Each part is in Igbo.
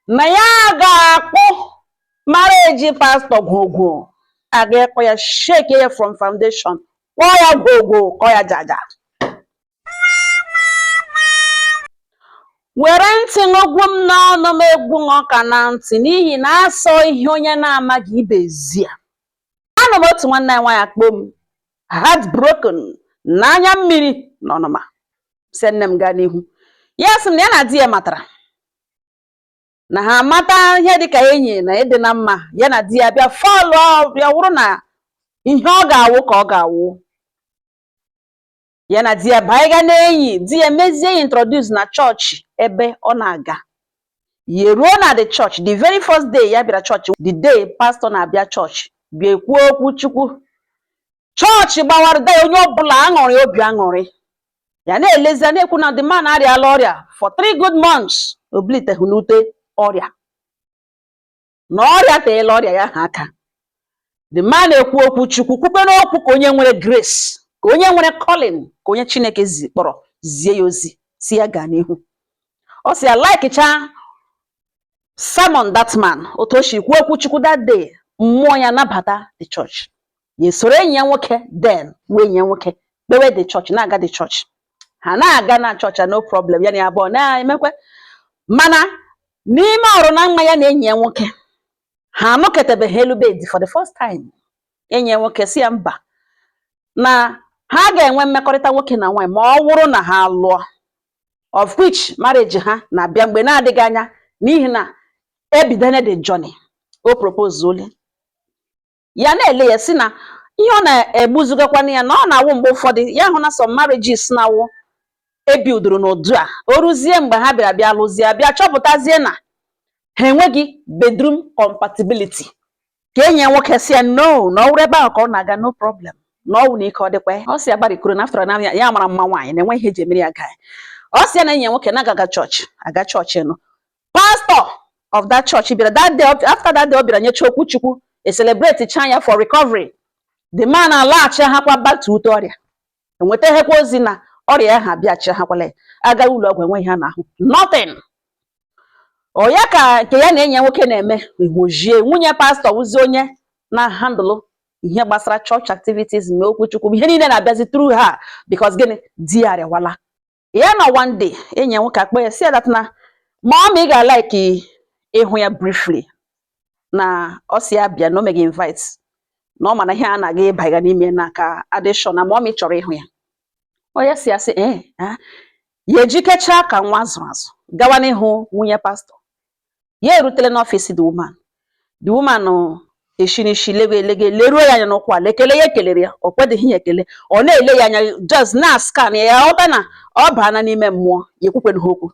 Na ya ga-akpụ marriage pastọ gwogwo, aga ịkpọ ya, shake ya from foundation, kpọọ ya gwogwo, kọọ ya jaja. Were ntị ṅụgwu m n'ọnụ m, egwu ọka na ntị, n'ihi na asọ ihe onye na-amaghị ibe ezi ya. Anụ m otu nwanne ya nwaanyị akpọ m heartbroken na anya mmiri na ọnụma, sị nne m gaa n'ihu. Ya sị m na ya na di ya matara na ha amata ihe dịka enyi na ịdị na mma. Ya na di ya bịa fall, bịa wụrụ na ihe ọ ga-awụ ka ọ ga-awụ. Ya na di ya banyega n'enyi, di ya mezie ya introduce na chọọchị ebe ọ na-aga. Ya eruo na the church, the very first day ya bịara chọọchị, the day pastor na-abịa chọọchị bịa ekwuo okwu Chukwu, chọọchị gbawara da, onye ọbụla aṅụrị, obi aṅụrị. Ya na-elezi, na-ekwu na the man arịala ọrịa for 3 good months, o biliteghị n'ute ọrịa, na ọrịa teela ọrịa ya ha aka. The man na-ekwu okwu Chukwu, kwukwe n'okwu ka onye nwere grace, ka onye nwere calling, ka onye Chineke zi kpọrọ zie ya ozi, si ya gaa n'ihu. Ọ sị ya likecha sermon that man, otu o si kwuo okwu Chukwu that day, mmụọ ya nabata the church. Ya esoro enyi ya nwoke, then wee enyi ya nwoke kpewe the church, na-aga the church. Ha na-aga na chọọchị, no problem. Ya na ya abụọ na-emekwe, mana n'ime ọrụ na mma, ya na enyi ya nwoke ha anọketebeghị elu bed for the first time. Enyi ya nwoke si ya mba, na ha ga-enwe mmekọrịta nwoke na nwaanyị ma ọ wụrụ na ha lụọ, of which marriage ha na-abịa mgbe na-adịghị anya, n'ihi na ebidone the journey. O propose ole, ya na-ele ya, si na ihe ọ na-egbuzugakwana ya na ọ na-awụ mgbe ụfọdụ ya hụ na some marriages na-awụ ebidoro n'ụdị a, o ruzie mgbe ha bịara bịa lụzie, bịa chọpụtazie na ha enweghị bedroom compatibility. Ka enyi ya nwoke si ya no, na ọ wụrụ ebe ahụ ka ọ na-aga, no problem, na ọ wụ na ike ọ dịkwa ya. Ọ sị ya gbarikoro na after na ya mara mma nwaanyị na enwe ihe eji emere ya gaa. Ọ sị ya na enyi ya nwoke na-agaga chọọchị, aga chọọchị nụ. Pastor of that church bịara that day. After that day ọ bịara nyecha okwu Chukwu, e celebrate cha ya for recovery, the man alaghachi hakwa back to ute ọrịa. Enwetaghịkwa ozi na ọrịa ya ha abịachi hakwala ya. Agaghị ụlọ ọgwụ, enweghị ha n'ahụ, nothing. Ọ ya ka nke ya na enyi ya nwoke na-eme ehojie. Nwunye pastọ wụzi onye na-handle ihe gbasara church activities, ma okwu Chukwu, ihe niile na-abịazi through her, because gịnị? Di ya arịawala ya. Na one day enyi ya nwoke akpọ ya, si ya that na ma ọ ma ị ga-alike ịhụ ya briefly, na ọ si ya bịa, na o meghị invite, na ọ ma na ihe a na-aga ịbanye n'ime na ka addition, na ma ọ ma ị chọrọ ịhụ ya. Ọ ya si ya sị ee, ya ejikecha ka nwa azụrụ azụ gawa n'ihu nwunye pastọ. Ya erutela n'ọfịs the woman. The woman eshi n'isi lego elege, leruo ya anya n'ụkwụ ala, ekele ya ekelere ya, o kwedịghị ya ekele. Ọ na-ele ya anya, just na scan ya, ya ghọta na ọ baana n'ime mmụọ. Ya ekwukwenụ ha okwu.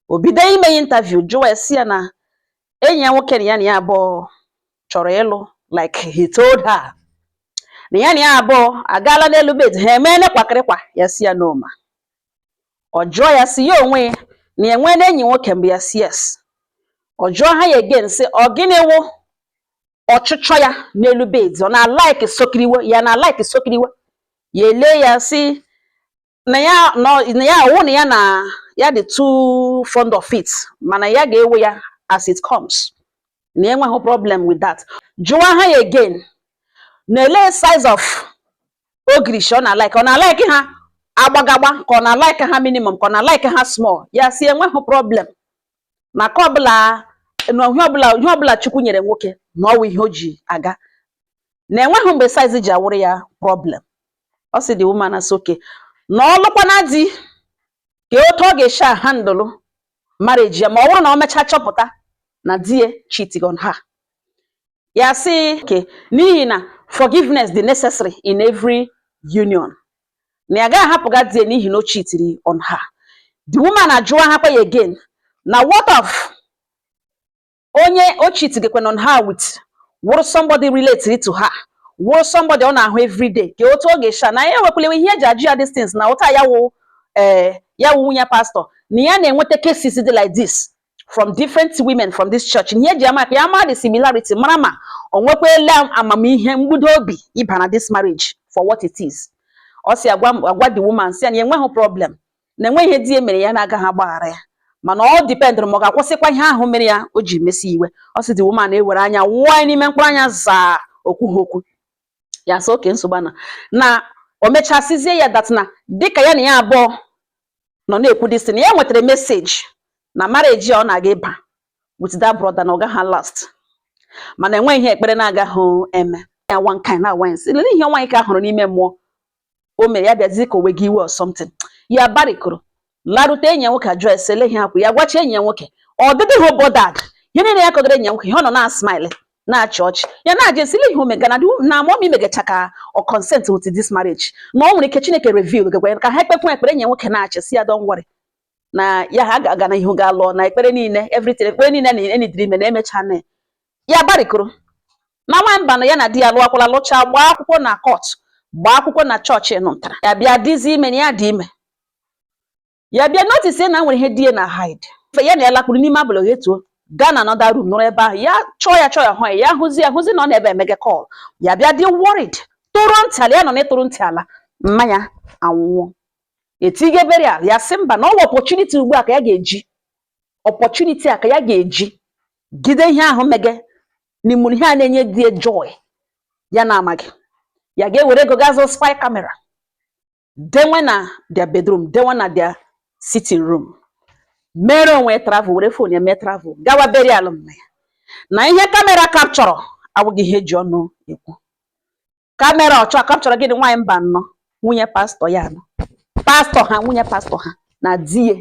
O bido ime ya interview, jụwa ya, si ya na enyi ya nwoke na ya abụọ chọrọ ịlụ, like he told her na ya abụọ agaala n'elu bed, ha emeela kwakịrịkwa. Ya si ya no ma. Ọ jụọ ya, si ya onwe ya na ya enweela enyi nwoke mgbe? Ya si yes. Ọ jụọ ha ya again, sị ọ gịnị wụ ọchịchọ ya n'elu bed? Ọ na-alike sokiriwe? Ya na-alike sokiriwe? Ya ele ya, si na ya nọ na ya wụ na ya dị too fond of it, mana ya ga-ewe ya as it comes, na enweghị problem with that. Jụwa ha ya again na ele size of ogirishi ọ na-alike, ọ na-alike ha agbagagba ka ọ na-alike ha minimum ka ọ na-alike ha small. Ya si enweghị problem, na ka ọbụla na ihe ọbụla Chukwu nyere nwoke, na ọwụ ihe o ji aga, na enweghị mgbe size ji awụrụ ya problem. Ọ sị the woman asị okay, na ọ lụkwana di, ka otu ọ ga-esi handle marriage ya ma ọ bụrụ na ọ mechaa chọpụta na di ya cheating on her. Ya sị okay, n'ihi na forgiveness dị necessary in every union, na ya gaghị ahapụga di ya n'ihi na o cheatiri on her. The woman ajụwa hakwa ya again na what of onye o cheatigekwana on her with wụrụ somebody related to her, wụrụ somebody ọ na-ahụ everyday, ka otu ọ ga-esi na ya enwekwala ihe eji ajụ ya these things, na ụta ya wụ ee, ya wụ nwunye pastor, na ya na-enweta cases dị like this from different women from this church, ihe eji ama ka ya mara the similarity, mara ma o nwekwala amamihe mgbudo obi ịba na this marriage for what it is. Ọ si agwa the woman, si ya na enweghị problem, na enweghị ihe di ya mere ya na-agaghị agbaghara ya. Mana ọ dependụrụ ma ọ ga-akwụsịkwa ihe ahụ mere ya o ji mesi iwe. Ọ sị the woman ewere anya wụọ ya n'ime mkpụrụ anya, zaa okwu ha okwu ya, sị oke nsogbu na na o mechasịzie ya that na dịka ya na ya abụọ nọ na-ekwu this thing, ya nwetara message na marriage a ọ na-aga ịba with that brother na ọ gaghị last. Mana enweghị ihe ekpere na-agaghị eme ya. One kind na one sị lelee ihe nwaanyị ka hụrụ n'ime mmụọ o mere ya bịazi ka o wega iwe or something. Ya barikoro larute, enyi ya nwoke ajụọ ese ele ihe akwụ ya gwachi enyi ya nwoke. Ọ dịdị hụ bothered, ihe niile ya kọgara enyi ya nwoke, ihe ọ nọ na smile, na-achị ọchị. Ya na-aja esile ihe omega na na mummy megacha ka ọ consent with this marriage, na ọ nwere ike Chineke reveal gekwe ka ha ekpekwa ekpere. Enyi ya nwoke na-achị, si ya don't worry, na ya ha ga-aga n'ihu ga lụọ na ekpere niile, everything, ekpere niile na enidiri ime na emecha na ya barikoro na nwa mba na ya na di ya lụọkwala, lụchaa, gbaa akwụkwọ na court, gbaa akwụkwọ na chọọchị nụtara. Ya bịa dizi ime na ya dị ime, ya bịa notice na nwere ihe di ya na hide ya na ya lakpuru n'ime abalị, ghetuo gaa na another room, nọrọ ebe ahụ. Ya chọọ ya, chọọ ya, hụ ya, ya hụzi ya, hụzi na ọ na-ebe emege call. Ya bịa dị worried, tụrụ ntị ala. Ya nọ n'ịtụrụ ntị ala, mmanya anwụọ, etige burial. Ya sị mba, na ọ wụ opportunity ugbu a ka ya ga-eji, opportunity a ka ya ga-eji gide ihe ahụ mege n'imụrụ ihe a na-enye di ya joy ya na-amaghị. Ya ga-ewere ego gaa zụọ spy camera, denwe na their bedroom, denwe na their sitting room, mere onwe travel, were phone ya mee travel gawa burial mma ya. Na ihe camera capturọ awụghị ihe eji ọnụ ekwu. Camera ọchọ capturọ gịnị? Nwaanyị mba nnọọ, nwunye pastọ ya nọ, pastọ ha, nwunye pastọ ha na di ya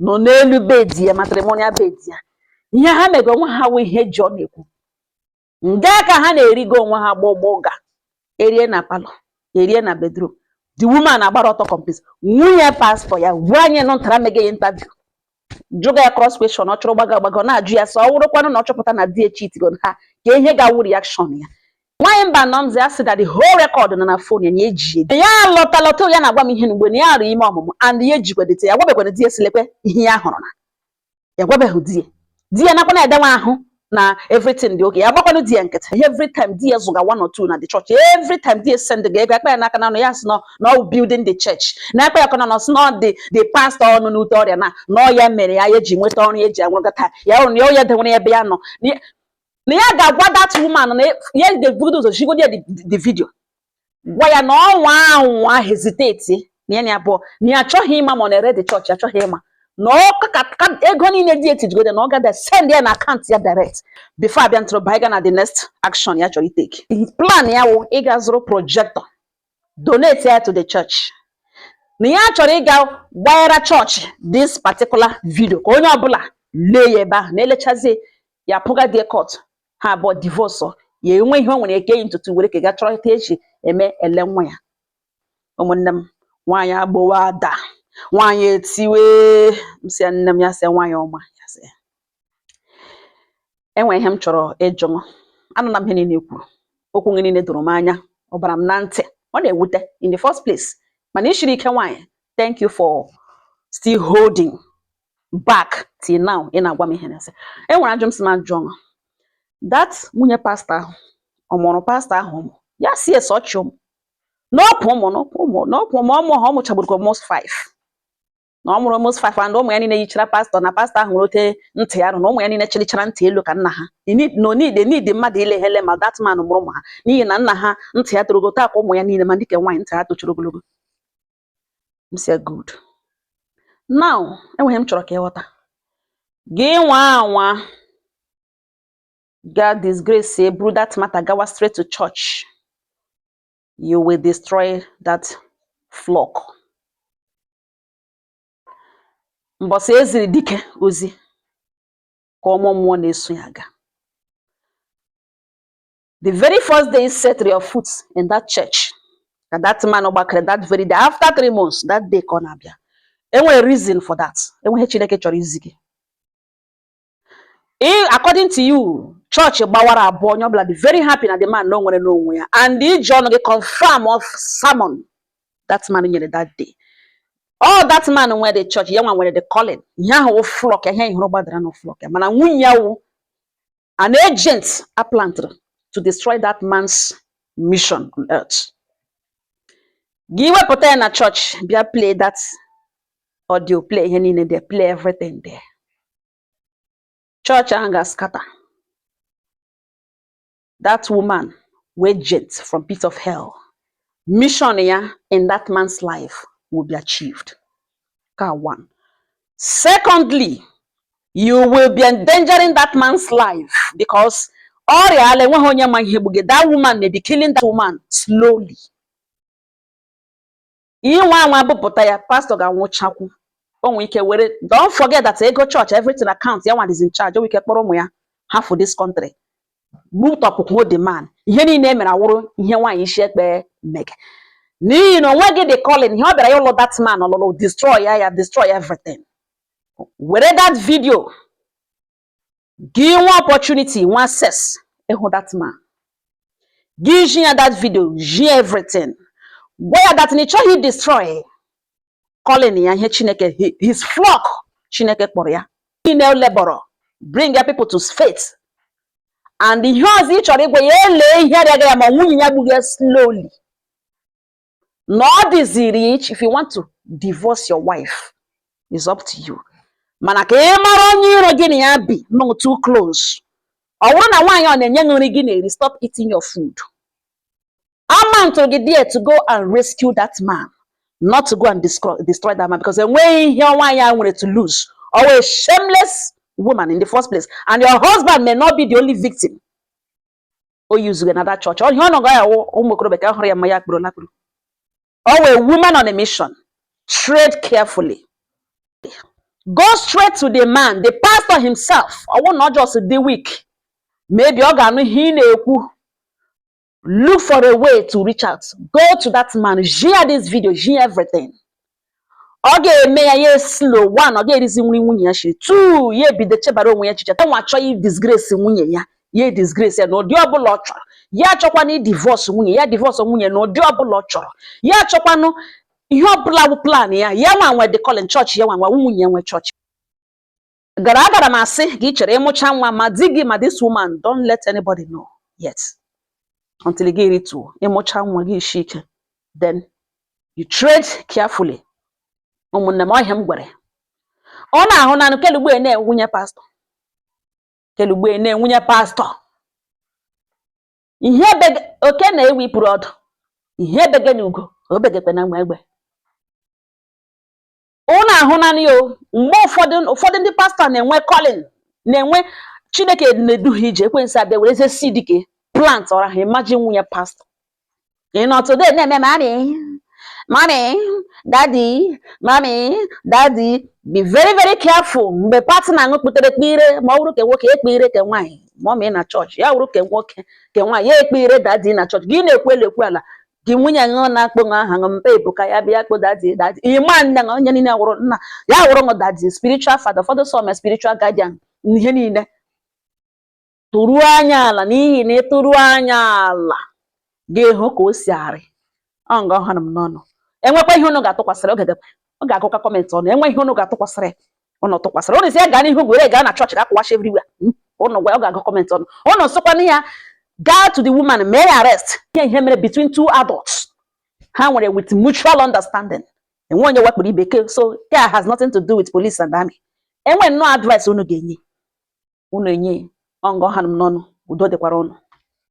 nọ n'elu bed ya, matrimonial bed ya. Ihe ha mego onwe ha wụ ihe eji ọnụ ekwu. Nga ka ha na-erigo onwe ha gbọgbọ, ga erie na parlour, erie na bedroom. The woman agbara ọtọ complete, nwunye pastọ ya gwa anyị nọ ntara mege ya interview, jụga ya cross question. Ọ chọrọ gbago agbago, na-ajụ ya sọ ọ wụrụkwanụ na ọ chọpụta na di echitigo ha, ka ihe ga-awụ reaction ya. Nwaanyị mba nọ mzi ya sị that the whole record nọ na phone ya, na eji ya lọta lọta. Ya na-agwa m ihe mgbe na ya arụ ime ọmụmụ and ya ejikwadete ya gwabekwana di ya, silekwe ihe ya hụrụ na ya gwabeghị di ya. Di ya nakwa na-edenwe ahụ na everything dị okay. Ya gbakwanụ di ya nkịtị. Every time di ya zụga one or two na the church, every time di ya send ga ego, akpa ya n'aka na ọnụ ya, sị nọ na ọ building the church, na akpa ya aka na ọnụ, sị na the pastor ọnụ n'ute ọrịa na ọ ya mere ya ya ji nweta ọrụ ya eji anwụrụgata ya ọrụ, na ya denwere ebe ya nọ, na ya ga-agwa that woman, na ya ga-ebugodo ụzọ jigodi ya the video, gwa ya na ọnwa anwa hesitate na ya na abụọ, na ya achọghị ịma ma ọ na-ere the church, ya achọghị ịma na ọ ka ego niile dị etijigodo na ọ gada send ya na account ya direct before abịa ntụrụ baiga na the next action ya chọrọ itake. Plan ya wụ ịga zụrụ projector, donate ya to the church, na ya chọrọ ịga gbanyere chọọchị this particular video ka onye ọbụla lee ya ebe ahụ, na elechazie ya pụga die court, ha abụọ divorce, ya enwe ihe o nwere eke yi ntutu were ka ga chọrọ etu eji eme ele nwa ya. Ụmụnne m, nwaanyị agbowa ada, nwaanyị etiwe m, sị ya nne m, ya sị nwaanyị ọma, ya sị enwe ihe m chọrọ ịjụ. M anụla m ihe niile kwuru, okwu gị niile doro m anya, ọ bara m na ntị, ọ na-ewute in the first place, mana ishiri ike nwaanyị. Thank you for still holding back till now. Ị na-agwa m ihe na-ese enwere ajụ m sị m ajụọ m, that nwunye pastọ ahụ, ọ mụrụ pastọ ahụ ụmụ? Ya si ese ọchị ụmụ n'ọpụ ụmụ, n'ọpụ ụmụ, n'ọpụ ụmụ, ọmụ ha ọ mụchagburu almost five, na ọ mụrụ almost five, and ụmụ ya niile yichara pastọ, na pastọ ahụ nwere ote ntị ya rụ, na ụmụ ya niile chịrịchara ntị elu ka nna ha. No need need mmadụ ile hele ma that man mụrụ ụmụ ha, n'ihi na nna ha ntị ya toro ogologo taa ka ụmụ ya niile, ma dịka nwaanyị ntị ha tochara ogologo. M sị good. Now enweghị m chọrọ ka ịghọta gị nwa anwa ga disgrace buru that matter gawa straight to church, you will destroy that flock. Mbọsị eziri dike ozi ka ọmụ mmụọ na-eso ya aga. The very first day you set your foot in that church ka that man gbakere, that very day, after 3 months, that day ka ọ na-abịa. Enwere reason for that. Enweghị Chineke chọrọ izi gị. According to you, church gbawara abụọ, onye ọbụla dị very happy na the man na o nwere n'onwe ya, and iji ọnụ gị confirm of sermon that man nyere that day. All that man nwere the church, ya nwa nwere the calling. Ihe ahụ wụ flock ya, ihe hụrụ gbadara na flock ya, mana nwunye ya wụ an agent a planted to destroy that man's mission on earth. Gị wepụta ya na church bịa play that Audio play ihe niile there, play everything there. Church ahụ ga-scatter. That woman wee agent from pit of hell. Mission ya in that man's life will be achieved. Ka one. Secondly, you will be endangering that man's life because ọrịa ala enweghị onye ma ihe gbuge. That woman may be killing that woman slowly. Inwe anwa bupụta ya, pastor ga-anwụchakwu. O nwere ike were, don't forget that ego church, everything, account ya nwa is in charge. O nwere ike kpọrọ ụmụ ya hafụ this country, gbutọpụkwuo the man. Ihe niile e mere awụrụ ihe nwaanyị isi ekpe mege n'ihi na onwe gị the calling ihe ọ bịara ya ụlọ that man ọlụlụ, destroy ya, ya destroy everything. Were that video gị nwa opportunity, nwa access ịhụ that man, gị ji ya that video, ji everything, gwa ya that na ị chọghị destroy calling ya, ihe Chineke, his flock Chineke kpọrọ ya niile lebọrọ, bring ya people to faith. And ihe ọzọ ị chọrọ ịgwa ya, elee ihe arịaga ya ma nwunye ya gbughị ya slowly, na ọ dịziri ya. If you want to divorce your wife is up to you, mana ka ị mara onye iro gị na ya bi nọ too close. Ọ bụrụ na nwaanyị ọ na-enye gị nri gị na-eri, stop eating your food. Amount gị there to go and rescue that man, not to go and destroy that man, because enweghị ihe nwaanyị a nwere to lose. Or a shameless woman in the first place, and your husband may not be the only victim. O use another church ọ ihe ọ nọgọ ya wụ ụmụ okorobịa ka hụrụ ya mma ya kpụrụ lakpụrụ. Ọ wee woman on a mission. Tread carefully. Go straight to the man, the pastor himself. Ọ bụrụ na ọ just dị weak, maybe ọ ga-anụ ihe ị na-ekwu. Look for a way to reach out. Go to that man, share this video, share everything. Ọ ga-eme ya ya slow. One, ọ ga-erizi nri nwunye ya shiri. Two, ya ebido chebara onwe ya echiche. Nwa achọghị disgrace nwunye ya, ya disgrace ya n'ụdị ọbụla ọ chọrọ. Ya achọkwana i divorce nwunye ya, divorce nwunye n'ụdị ọbụla ọ chọrọ. Ya achọkwanụ ihe ọbụla bụ plan ya. Ya nwa nwe the calling church, ya nwa nwe nwunye ya nwe church. Gara agara m asị ka ị chere ịmụcha nwa ma di gị ma this woman, don't let anybody know yet until gị rituo ịmụcha nwa gị isi ike, then you tread carefully. Ụmụnne m, ọhịa m gwere ọ na-ahụ naanị kelugbe na-enwunye pastọ, kelugbe na-enwunye pastọ. Ihe bege oke na-ewipụrụ ọdụ, ihe bege na ugo obegekwe na mgbe egbe. Ụnụ ahụ naanị o mgbe ụfọdụ, ụfọdụ ndị pastọ na-enwe calling, na-enwe Chineke na-edu ha ije, ekwensu abịa werezie seed ke plant ọra ha. Imagine nwunye pastọ ị nọ today na-eme "Mommy, mommy, daddy, mommy, daddy." Be very, very careful mgbe partner aṅụ kputere ekpe ma ọ bụrụ ke nwoke ekpe ire ke nwaanyị "mommy" na chọọchị, ya wụrụ ke nwoke ke nwaanyị ya ekpe ire "daddy" na chọọchị. Gị na-ekwu elu ekwu ala, gị nwunye ṅụ na-akpọ ṅụ aha ṅụ mpa ebuka, ya bịa kpọ "daddy, daddy." Ịma nne ṅụ onye niile wụrụ nna ya wụrụ ṅụ daddy, spiritual father, ụfọdụ sọ ma spiritual guardian, ihe niile. Tụruo anya ala, n'ihi na ịtụruo anya ala gị hụ ka o si arị. Ọ nga ọhụrụ m n'ọnụ. Enwekwa ihe unu ga-atụkwasịrị oge ọ ga-agụkwa comment ọnụ. Enwe ihe unu ga-atụkwasịrị, unu tụkwasịrị. Unu si ya gaa n'ihu, gwere gaa na chọọchị ga-akwụwachi everywhere. Unu gwa ọ ga-agụ comment ọnụ. Unu sịkwana ya gaa to the woman, mee ya arrest. Ihe mere between two adults ha nwere with mutual understanding, enwe onye wepụrụ ibe ke, so care has nothing to do with police and army. Enwe nnọọ advice unu ga-enye, unu enye. Ọ nga ọha m n'ọnụ. Udo dịkwara unu.